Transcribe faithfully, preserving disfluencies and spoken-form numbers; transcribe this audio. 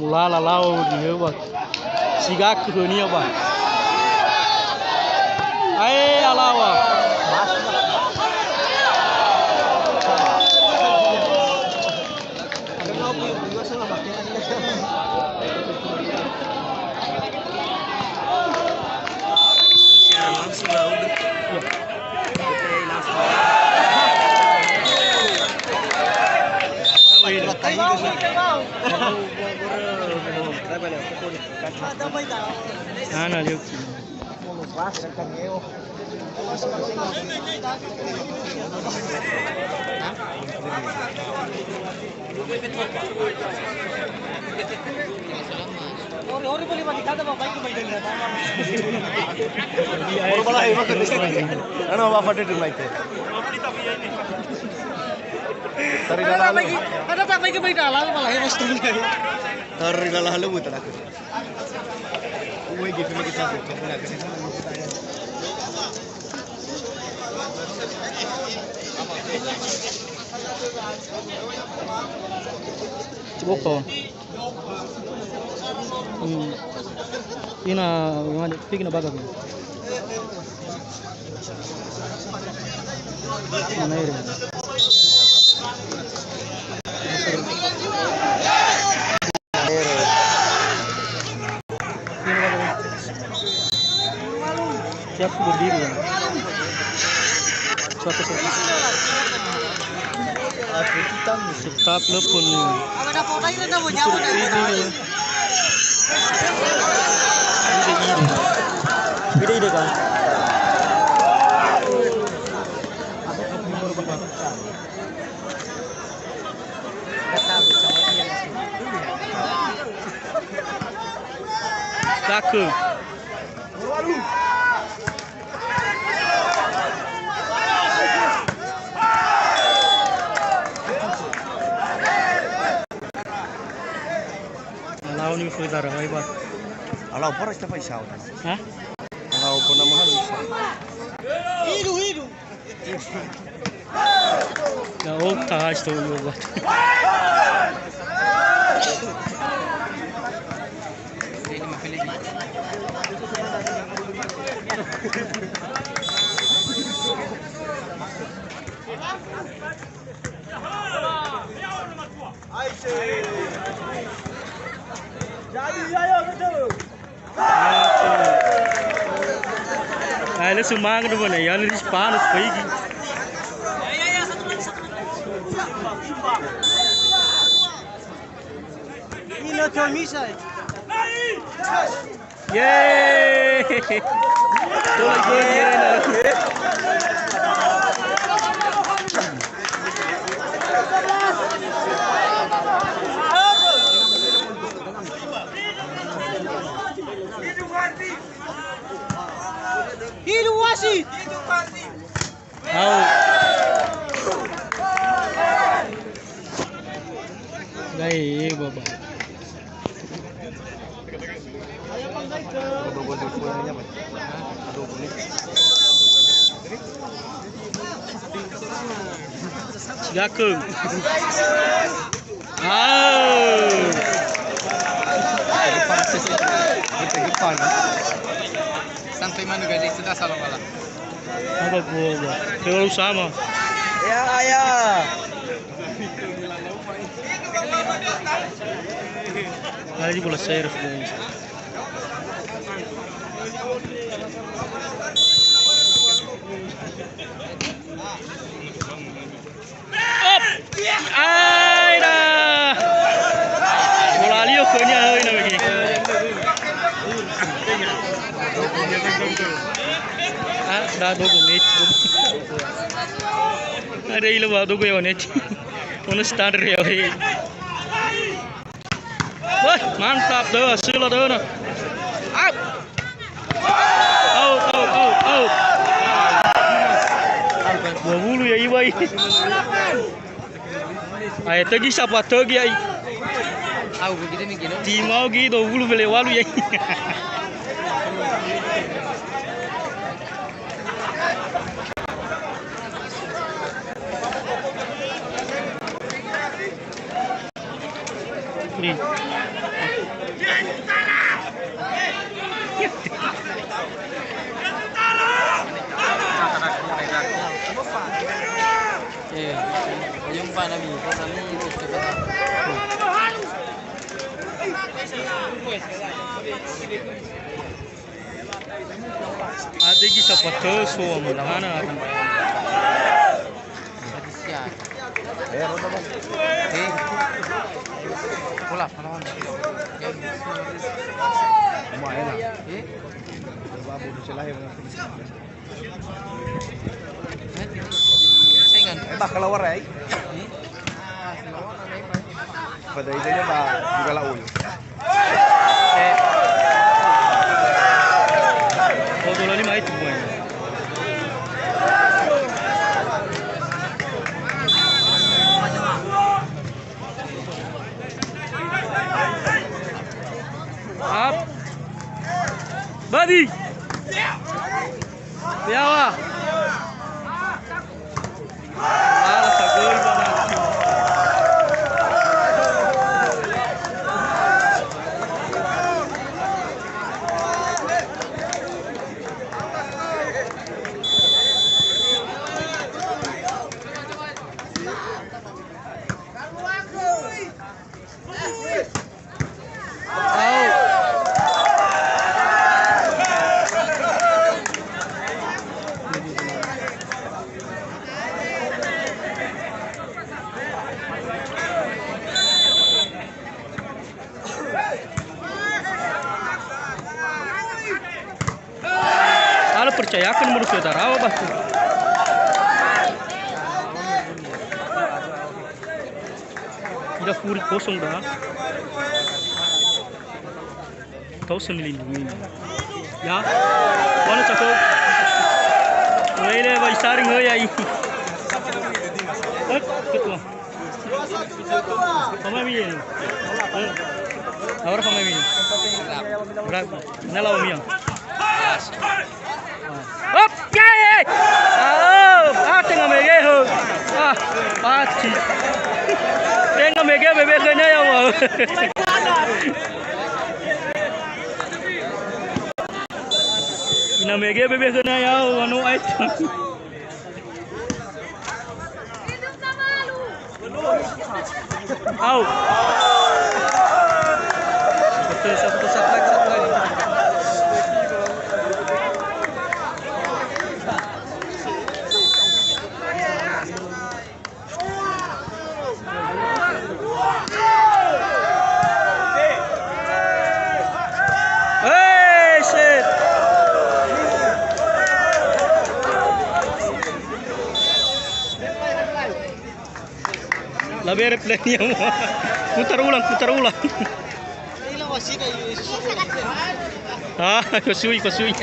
Mulala lau di hebat. Siga khönia ba. Ae alawa. Siaran langsung lah, udah. Ana liu. Hore-hore boleh bagi kata Bapak itu baik. Hore balahi, makan di sini. Ano, Bapak duduk, Mike. Tari ada lalalu. Bagi, ada tak bagi baik dalam, malah ya, Mas. Tari lalalu, mutar aku. Uwe, gitu, gitu, gitu. Cukup, kok. Hmm. Ina, ngani, pigi na baga, Bang. Mana ini? Siap berdiri, ya. Suatu, suatu. Tetap lepon ni. Ide, ide. Ide, ide, kan? Takö. Alau ni feu darah, ai, Bang. Alau pora kita paisau. Hah? Alau pernah mahal bisa. Hidu, hidu. Ya, oh, tak, itu, ya, Bang. Ae, lö sumange dua ne, ya, lö si panu, si paigi. Ina to misa. Yeay. Bola gol, Yerena. Hidup wasit. Au. Gai, baba. Sigakeung. Au. Santai manö gaji sudah salah malah. Apa gua, gua? Terlalu sama. Ya, ya. Lagi bola serve, guys. Op! Aira! Bola alio khönia, höi, na, bagi. Ah, da dogo net. Ada ilo ba dogo ya net. Ono standar ya, weh. Wah, mantap deh, hasil deh, nah. Out. Out, out, out, out. Ae tögi sapa tögi ai. Au, begitu mungkin. Timau gi dua puluh bele walu ya. Nih. Eh, jumpa Nabi, Nabi itu sebenarnya. Ada lagi siapa tuh, so, mana, mana, ada. Eh, roda, Bang. Eh. Pola, pola, pola. Ya. Semua enak. Eh. Babu, di selahi, Bang. Saingan. Eh, bah, keluar, eh. Eh. Pada idenya ba juga laul. Eh. Oh, dua lima itu poin. Up. Badi. Yawa. Ala sagöi ba nasi. Ala percayakan menurut saudara, apa, Bang? Udah furi kosong dah. Kau semiling ini. Ya. Mana cakep? Mulai deh, Bang, saring, hei, ya, ini. Eh, ketua. Pemain ini. Eh. Awak pemain ini. Berat. Nah, lawan dia. Hop, ya, ya. Ah, ah, tenga mege ho. Ah, pati. Tenga mege bebe khönia ya, wah. Ina mege bebe khönia ya, wah, no, ai. Au. Betul, satu, satu lagi, satu lagi. Hei, set. Labere plenia mo. Putar ulang, putar ulang. Ah, kosui, kosui.